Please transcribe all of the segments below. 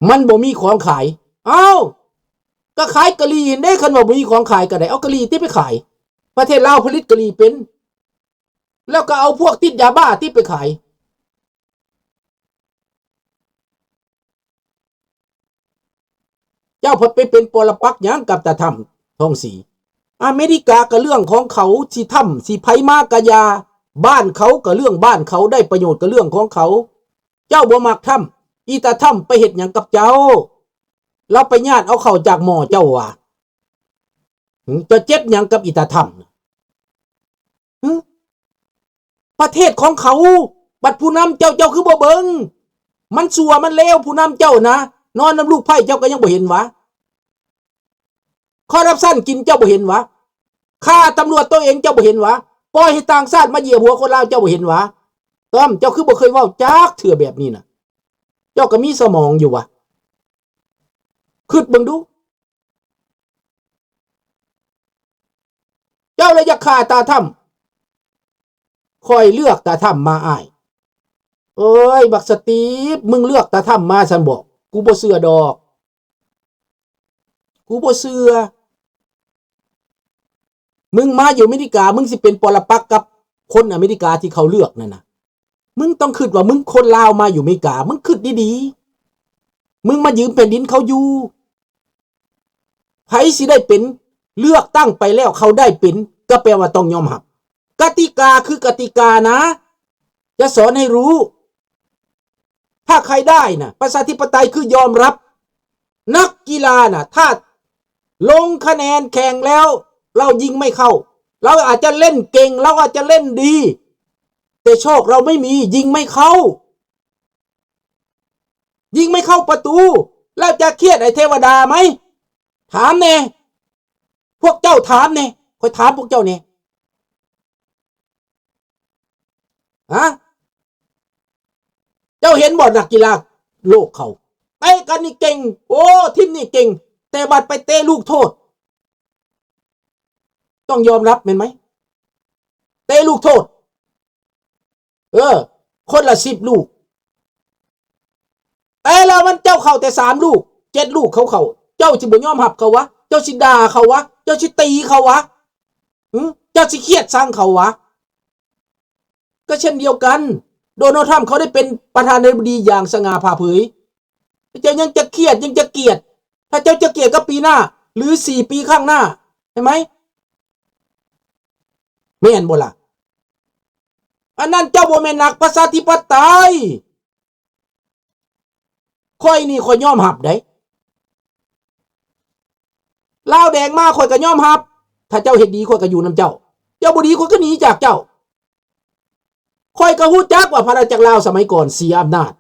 ມັນບໍ່ມີຂອງຂາຍ. ເອົ້າ ກໍຂາຍກະຫຼີ່ຫັ້ນເດ້, ຄັນວ່າບໍ່ມີຂອງຂາຍກໍໄດ້ ເອົາກະຫຼີ່ຕິໄປຂາຍ. ປະເທດລາວຜະລິດກະຫຼີ່ເປັນ, ແລ້ວກໍເອົາພວກຕິດຢາບ້າຕິໄປຂາຍ. ເຈົ້າພັດໄປເປັນປໍລະປັກຫຍັງກັບຕາທຳທອງສີ? ອາເມລິກາກໍເລື່ອງຂອງເຂົາ, ຊິທຳຊິໃຜມາກໍຢ່າ, ບ້ານເຂົາກໍເລື່ອງບ້ານເຂົາ, ໄດ້ປະໂຫຍດກໍເລື່ອງຂອງເຂົາ. ເຈົ້າບໍ່ມັກທຳ, ອີຕາທຳໄປເຮັດຫຍັງກັບເຈົ້າ? ລາວໄປຍາດເອົາເຂົ້າຈາກໝໍ້ເຈົ້າຫວາ? ຫຶ? ເຈົ້າເຈັບຫຍັງກັບອີຕາທຳ? ຫຶ? ປະເທດຂອງເຂົາ, ບັດຜູ້ນຳເຈົ້າ, ເຈົ້າຄືບໍ່ເບິ່ງ? ມັນຊົ່ວມັນເລວ, ຜູ້ນຳເຈົ້ານະ, ນອນນຳລູກໃພ້ເຈົ້າກໍຍັງບໍ່ເຫັນຫວາ? ຄໍຣັບຊັນກິນເຈົ້າບໍ່ເຫັນຫວາ? ຂ້າຕຳຫຼວດໂຕເອງເຈົ້າບໍ່ເຫັນຫວາ? ປ່ອຍໃຫ້ຕ່າງຊາດມາຢຽບຫົວຄົນລາວເຈົ້າບໍ່ເຫັນຫວາ? ຕ້ອມ, ເຈົ້າຄືບໍ່ເຄີຍເວົ້າຈັກເທື່ອແບບນີ້ນະ? ເຈົ້າກໍມີສະໝອງຢູ່ຫວາ? ຄິດເບິ່ງດູ. ເຈົ້າລະຢາກຂ້າຕາທຳ. ຂ້ອຍເລືອກຕາທຳມາ, ອ້າຍ. ໂອ້ຍ ບັກສະຕີບ, ມຶງເລືອກຕາທຳມາຊັ້ນບໍ? ກູບໍ່ເຊື່ອດອກ. ກູບໍ່ເຊື່ອ. ມຶງມາຢູ່ອາເມລິກາ, ມຶງຊິເປັນປໍລະປັກກັບຄົນອາເມລິກາທີ່ເຂົາເລືອກນັ້ນນະ. ມຶງຕ້ອງຄິດວ່າມຶງຄົນລາວມາຢູ່ອາເມລິກາ, ມຶງຄິດດີໆ. ມຶງມາຢືມແຜ່ນດິນເຂົາຢູ່. ໃຜຊິໄດ້ເປັນ, ເລືອກຕັ້ງໄປແລ້ວເຂົາໄດ້ເປັນ, ກໍແປວ່າຕ້ອງຍອມຮັບ. ກະຕິກາຄືກະຕິການະ, ຈະສອນໃຫ້ຮູ້. ຖ້າໃຄໄດ້ນະ, ປະຊາທິປະໄຕຄືຍອມຮັບ. ນັກກິລານະ, ຖ້າລົງຄະແນນແຂ່ງແລ້ວ ເຮົາຍິງໄມ່ເຂົ້າ, ເຮົາອາດຈະເຫຼັ້ນເກັ່ງ, ເຮົາອາດຈະເຫຼັ້ນດີ, ແຕ່ໂຊກເຮົາໄມ່ມີ, ຍິງໄມ່ເຂົ້າ. ຍິງໄມ່ເຂົ້າປະຕູ, ແລ້ວຈະຄຽດໃຫ້ເທວະດາໄໝ? ຖາມແດ່. ພວກເຈົ້າຖາມແດ່. ຂ້ອຍຖາມພວກເຈົ້າແດ່. ຮະ? ເຈົ້າເຫັນບໍ່ ນັກກິລາໂລກເຂົາ ເຕະກັນນີ້ເກັ່ງ, ໂອ້ ທີມນີ້ເກັ່ງ, ແຕ່ບັດໄປເຕະລູກໂທດ. ຕ້ອງຍອມຮັບແມ່ນໄໝ? ເຕະລູກໂທດ. ເອີ ຄົນລະສິບລູກ, ແຕ່ລະວັນເຈົ້າເຂົ້າແຕ່ສາມລູກ ເຈັດລູກເຂົາເຂົ້າ, ເຈົ້າຊິບໍ່ຍອມຮັບເຂົາຫວາ? ເຈົ້າຊິດ່າເຂົາຫວາ? ເຈົ້າຊິຕີເຂົາຫວາ? ຫື? ເຈົ້າຊິຄຽດຊັງເຂົາຫວາ? ກໍເຊັ່ນດຽວກັນ, ໂດນັລ ທຣຳ ເຂົາໄດ້ເປັນປະທານາທິບໍດີຢ່າງສະຫງ່າຜ່າເຜີຍ, ເຈົ້າຍັງຈະຄຽດ, ຍັງຈະກຽດ. ຖ້າເຈົ້າຈະກຽດກັບປີໜ້າ ຫຼື ສີ່ປີຂ້າງໜ້າ, ໃຊ່ໄໝ? ແມ່ນບໍ່ລະ? ອັນນັ້ນເຈົ້າບໍ່ແມ່ນນັກປະຊາທິປະໄຕ. ຂ້ອຍນີ້ຂ້ອຍຍອມຮັບໄດ໋. ລາວແດງມາຂ້ອຍກໍຍອມຮັບ. ຖ້າເຈົ້າເຮັດດີ ຂ້ອຍກໍຢູ່ນຳເຈົ້າ. ເຈົ້າບໍ່ດີ ຂ້ອຍກໍໜີຈາກເຈົ້າ. ຂ້ອຍກໍຮູ້ຈັກວ່າພະນາຈັກລາວສະໄໝກ່ອນເສຍອຳນາດ.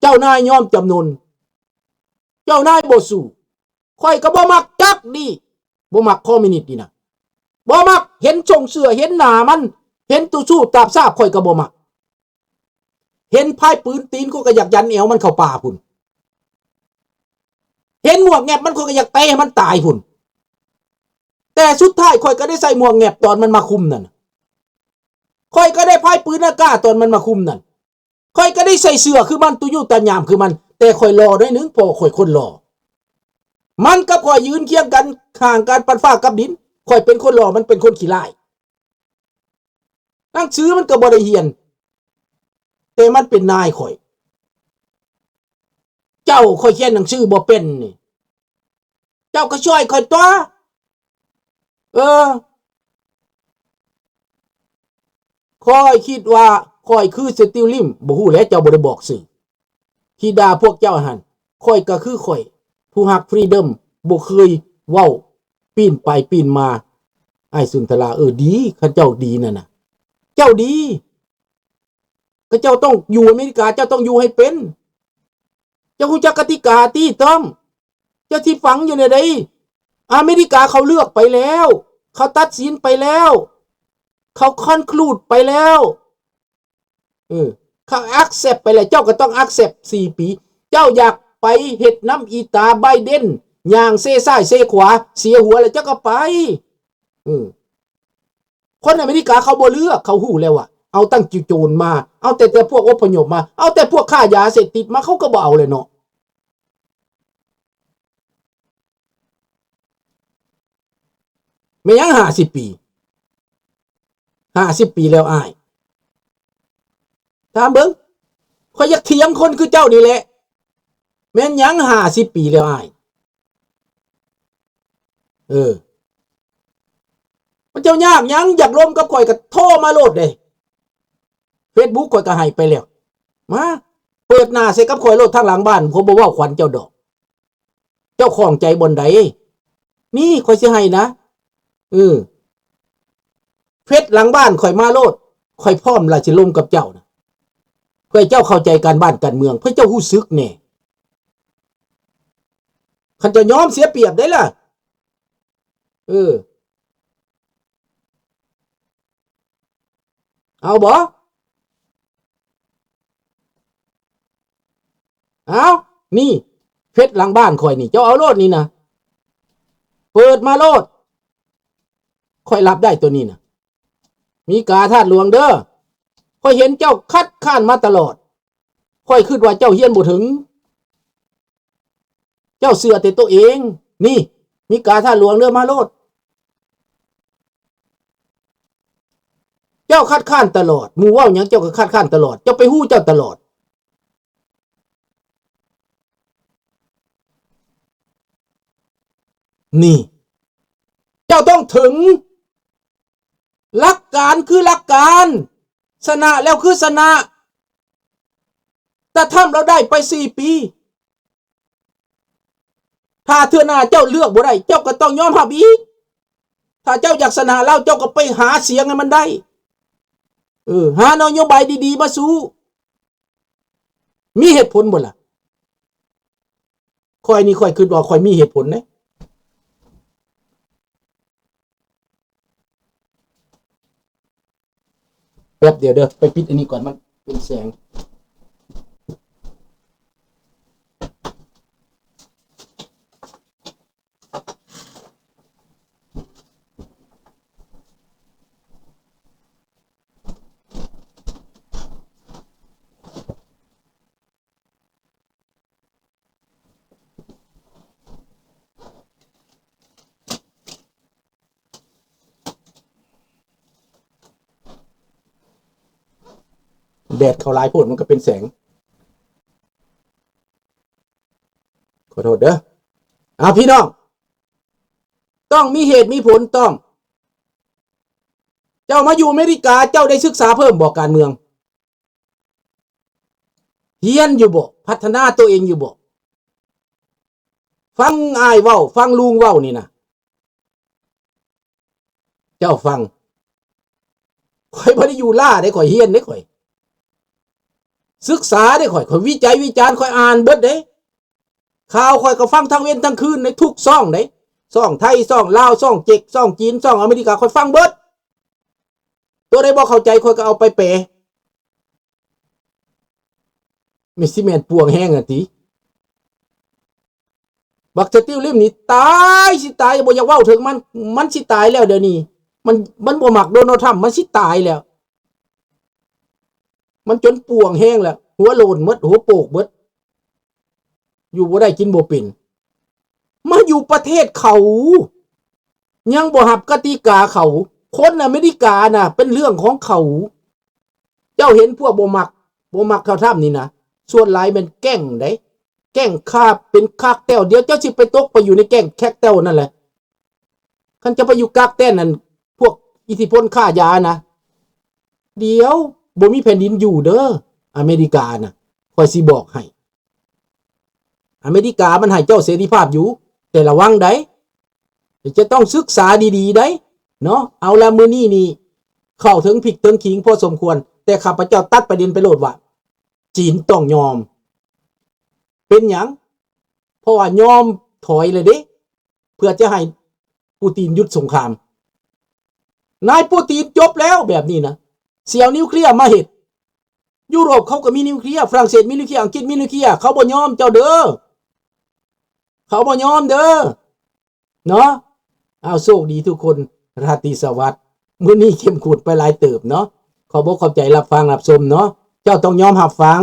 ເຈົ້ານາຍຍອມຈຳນົນ. ເຈົ້ານາຍບໍ່ສູ້. ຂ້ອຍກໍບໍ່ມັກຈັກນີ້, ບໍ່ມັກຄອມມິວນິດນີ້ນະ, ບໍ່ມັກ. ເຫັນຊົງເສື້ອ, ເຫັນໜ້າມັນ, ເຫັນຕູຊູຕາບຊາບ, ຂ້ອຍກໍບໍ່ມັກ. ເຫັນພາຍປືນຕີນ, ຂ້ອຍກໍຢາກຢັນແອວມັນເຂົ້າປ່າພຸ້ນ. ເຫັນໝວກແງບມັນ, ຂ້ອຍກໍຢາກເຕະໃຫ້ມັນຕາຍພຸ້ນ. ແຕ່ສຸດທ້າຍຂ້ອຍກໍໄດ້ໃສ່ໝວກແງບຕອນມັນມາຄຸມນັ້ນ. ຂ້ອຍກໍໄດ້ພາຍປືນອາກາດຕອນມັນມາຄຸມນັ້ນ. ຂ້ອຍກໍໄດ້ໃສ່ເສື້ອຄືມັນ, ຕູຢູ່ຕາຍາມຄືມັນ, ແຕ່ຂ້ອຍຫຼໍ່ໜ້ອຍໜຶ່ງ, ເພາະຂ້ອຍຄົນຫຼໍ່. ມັນກັບຂ້ອຍຢືນຄຽງກັນ, ຫ່າງກັນປານຟ້າກັບດິນ. ຂ້ອຍເປັນຄົນຫຼໍ່, ມັນເປັນຄົນຂີ້ລ້າຍ. ໜັງສືມັນກໍບໍ່ໄດ້ຮຽນ, ແຕ່ມັນເປັນນາຍຂ້ອຍ. ເຈົ້າ, ຂ້ອຍຂຽນໜັງສືບໍ່ເປັນນີ້. ເຈົ້າກໍຊ່ອຍຂ້ອຍຕົວະ. ເອີ ຂ້ອຍຄິດວ່າຂ້ອຍຄືສະຕິວລິມ, ບໍ່ຮູ້ແຫຼະ, ເຈົ້າບໍ່ໄດ້ບອກຊື່. ທີ່ດ່າພວກເຈົ້າຫັ້ນ, ຂ້ອຍກໍຄືຂ້ອຍ, ຜູ້ຮັກຟຣີດອມ, ບໍ່ເຄີຍເວົ້າປີ້ນໄປປີ້ນມາ. ອ້າຍສຸນທະລາ, ເອີ ດີ, ຄັນເຈົ້າດີນັ້ນນະ, ເຈົ້າດີ. ກໍເຈົ້າຕ້ອງຢູ່ອາເມລິກາ, ເຈົ້າຕ້ອງຢູ່ໃຫ້ເປັນ. ເຈົ້າຮູ້ຈັກກະຕິກາຕິ ຕ້ອມ? ເຈົ້າຊິຟັງຢູ່ແນວໃດ? ອາເມລິກາເຂົາເລືອກໄປແລ້ວ, ເຂົາຕັດສິນໄປແລ້ວ, ເຂົາຄອນຄລູດໄປແລ້ວ, ເອີ ເຂົາແອັກເຊັບໄປແລ້ວ, ເຈົ້າກໍຕ້ອງແອັກເຊັບສີ່ປີ. ເຈົ້າຢາກໄປເຮັດນຳອີຕາໄບເດັນ, ຍ່າງເຊຊ້າຍເຊຂວາ, ເສຍຫົວແລ້ວເຈົ້າກໍໄປ. ເອີ ຄົນອາເມລິກາເຂົາບໍ່ເລືອກ, ເຂົາຮູ້ແລ້ວວ່າ ເອົາຕັ້ງໂຈນມາ ເອົາແຕ່ ແຕ່ພວກອົບພະຍົບມາ ເອົາແຕ່ພວກຄ້າຢາເສບຕິດມາ ເຂົາກໍບໍ່ເອົາແຫຼະເນາະ. ແມ່ນຫຍັງຫ້າສິບປີ? ຫ້າສິບປີແລ້ວອ້າຍ. ຖາມເບິ່ງ, ຂ້ອຍຢາກຖຽງຄົນຄືເຈົ້ານີ້ແຫຼະ. ແມ່ນຫຍັງຫ້າສິບປີແລ້ວອ້າຍ? ເອີ ພະເຈົ້າຍາກຫຍັງ? ຢາກລົມກັບຂ້ອຍກໍໂທມາໂລດເດ້. ເຟສບຸກຂ້ອຍກໍໃຫ້ໄປແລ້ວ. ມາເປີດໜ້າໃສ່ກັບຂ້ອຍໂລດທາງຫຼັງບ້ານ, ຂ້ອຍບໍ່ເວົ້າຂວັນເຈົ້າດອກ. ເຈົ້າຂ້ອງໃຈບ່ອນໃດ? ນີ້ຂ້ອຍຊິໃຫ້ນະ. ເອີ ເຟສຫຼັງບ້ານຂ້ອຍມາໂລດ. ຂ້ອຍພ້ອມລະຊິລົມກັບເຈົ້ານະ. ເພື່ອໃຫ້ເຈົ້າເຂົ້າໃຈການບ້ານການເມືອງ, ເພື່ອເຈົ້າຮູ້ສຶກແດ່. ຄັນເຈົ້າຍອມເສຍປຽບໄດ໋ລະ. ເອີ ເອົາບໍ່? ເອົາ ນີ້ ເຟສຫຼັງບ້ານຂ້ອຍນີ້ ເຈົ້າເອົາໂລດນີ້ນະ. ເປີດມາໂລດ. ຂ້ອຍຮັບໄດ້ໂຕນີ້ນະ. ມີກາທາດຫຼວງເດີ. ຂ້ອຍເຫັນເຈົ້າຄັດຄ້ານມາຕະຫຼອດ. ຂ້ອຍຄິດວ່າເຈົ້າຮຽນບໍ່ເຖິງ. ເຈົ້າເຊື່ອແຕ່ໂຕເອງ. ນີ້ ມີກາທາດຫຼວງເດີ ມາໂລດ. ເຈົ້າຄັດຄ້ານຕະຫຼອດ. ໝູ່ເວົ້າຫຍັງເຈົ້າກໍຄັດຄ້ານຕະຫຼອດ. ເຈົ້າໄປຮູ້ເຈົ້າຕະຫຼອດ. ນີ້ ເຈົ້າຕ້ອງເຖິງ. ຫຼັກການຄືຫຼັກການ. ຊະນະແລ້ວຄືຊະນະ. ຕາທຳລາວໄດ້ໄປສີ່ປີ. ຖ້າເທື່ອໜ້າເຈົ້າເລືອກບໍ່ໄດ້, ເຈົ້າກໍຕ້ອງຍອມຮັບອີກ. ຖ້າເຈົ້າຢາກຊະນະລາວ, ເຈົ້າກໍໄປຫາສຽງໃຫ້ມັນໄດ້. ເອີ, ຫານະໂຍບາຍດີໆມາສູ້. ມີເຫດຜົນບໍ່ລະ? ຂ້ອຍນີ້ ຂ້ອຍຄິດວ່າຂ້ອຍມີເຫດຜົນເດ້. ແປັບດຽວເດີ, ໄປປິດອັນນີ້ກ່ອນ, ມັນເປັນແສງ. ແດດເຂົ້າຫຼາຍໂພດ ມັນກໍເປັນແສງ. ຂໍໂທດເດີ. ເອົາ ພີ່ນ້ອງ, ຕ້ອງມີເຫດມີຜົນ, ຕ້ອງ. ເຈົ້າມາຢູ່ອາເມລິກາ, ເຈົ້າໄດ້ສຶກສາເພີ່ມບໍ່ການເມືອງ? ຮຽນຢູ່ບໍ່? ພັດທະນາໂຕເອງຢູ່ບໍ່? ຟັງອ້າຍເວົ້າ, ຟັງລຸງເວົ້ານີ້ນະ. ເຈົ້າຟັງ, ຂ້ອຍບໍ່ໄດ້ຢູ່ລ້າເດ້, ຂ້ອຍຮຽນເດ້, ຂ້ອຍສຶກສາເດ້, ຂ້ອຍ, ຂ້ອຍວິໄຈວິຈານ, ຂ້ອຍອ່ານເບິດເດ້. ຂ່າວຂ້ອຍກໍຟັງທັງເວັນທັງຄືນໃນທຸກຊ່ອງເດ້, ຊ່ອງໄທ, ຊ່ອງລາວ, ຊ່ອງເຈັກ, ຊ່ອງຈີນ, ຊ່ອງອາເມລິກາ, ຂ້ອຍຟັງເບິດ. ຕົວໃດບໍ່ເຂົ້າໃຈ ຂ້ອຍກໍເອົາໄປແປ. ແມ່ນ ຊິແມ່ນປວງແຮງຫັ້ນຕິ. ບັກສະຕິວລິມນີ້ຕາຍ ຊິຕາຍ, ບໍ່ຢາກເວົ້າເຖິງມັນ, ມັນຊິຕາຍແລ້ວດຽວນີ້. ມັນ, ມັນບໍ່ມັກໂດນັລທຣຳ, ມັນຊິຕາຍແລ້ວ. ມັນຈົນປ່ວງແຮງແລ້ວ, ຫົວໂຫຼນໝົດ, ຫົວໂປກເບິດ, ຢູ່ບໍ່ໄດ້ກິນບໍ່ເປັນ. ມາຢູ່ປະເທດເຂົາ ຍັງບໍ່ຮັບກະຕິກາເຂົາ. ຄົນອາເມລິການະ ເປັນເລື່ອງຂອງເຂົາ. ເຈົ້າເຫັນພວກບໍ່ມັກ, ບໍ່ມັກເທົ່າທຳນີ້ນະ, ສ່ວນຫຼາຍແມ່ນແກ້ງເດ້, ແກ້ງຄ້າເປັນຄາກແຕ້ວ. ດຽວເຈົ້າຊິໄປຕົກໄປຢູ່ໃນແກ້ງແຄກແຕ້ວນັ້ນແຫຼະ. ຄັນຈະໄປຢູ່ກາກແຕ້ນນັ້ນ ພວກອິດທິພົນຄ້າຢານະ, ດຽວບໍ່ມີແຜ່ນດິນຢູ່ເດີ ອາເມລິການະ, ຂ້ອຍຊິບອກໃຫ້. ອາເມລິກາມັນໃຫ້ເຈົ້າເສລີພາບຢູ່, ແຕ່ລະວັງໃດ໋, ຈະຕ້ອງສຶກສາດີໆໃດ໋ເນາະ. ເອົາລະ ມື້ນີ້ນີ້ເຂົ້າເຖິງພິກເຖິງຂີງພໍສົມຄວນ, ແຕ່ຂ້າພະເຈົ້າຕັດປະເດັນໄປໂລດວ່າ ຈີນຕ້ອງຍອມ. ເປັນຫຍັງ? ເພາະວ່າຍອມຖອຍແລ້ວເດ້. ເພື່ອຈະໃຫ້ປູຕິນຢຸດສົງຄາມ. ນາຍປູຕິນຈົບແລ້ວແບບນີ້ນະ, ຊິເອົານິວເຄລຍມາເຮັດ. ຢູໂຣບເຂົາກໍມີນິວເຄລຍ, ຝຣັ່ງເສດມີນິວເຄລຍ, ອັງກິດມີນິວເຄລຍ, ເຂົາບໍ່ຍອມເຈົ້າເດີ, ເຂົາບໍ່ຍອມເດີ ເນາະ. ເອົາ ໂຊກດີທຸກຄົນ, ລາຕີສະຫວັດ. ມື້ນີ້ເຂັ້ມຂຸ້ນໄປຫຼາຍເຕີບເນາະ. ຂໍ ຂອບອົກຂອບໃຈຮັບຟັງຮັບຊົມເນາະ. ເຈົ້າຕ້ອງຍອມຮັບຟັງ.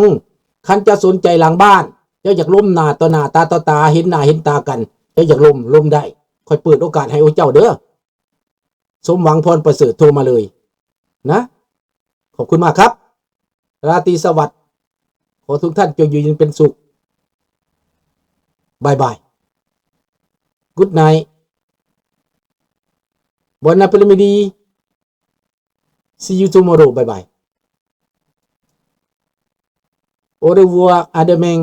ຄັນເຈົ້າສົນໃຈຫຼັງບ້ານ, ເຈົ້າຢາກລົມໜ້າຕໍ່ໜ້າ, ຕາຕໍ່ຕາ, ເຫັນໜ້າເຫັນຕາກັນ, ເຈົ້າຢາກລົມ, ລົມໄດ້. ຂ້ອຍເປີດໂອກາດໃຫ້ເຈົ້າເດີ້. ສົມຫວັງ ພອນປະເສີດ ໂທມາເລີຍນະ. ຂອບຄຸນມາກຄັບ. ລາຕີສະຫວັດ. ຂໍທຸກທ່ານຈົ່ງຢູ່ເຢັນເປັນສຸກ. ບາຍບາຍ. Good night. Buona primavera. See you tomorrow. Bye bye. Au revoir à demain.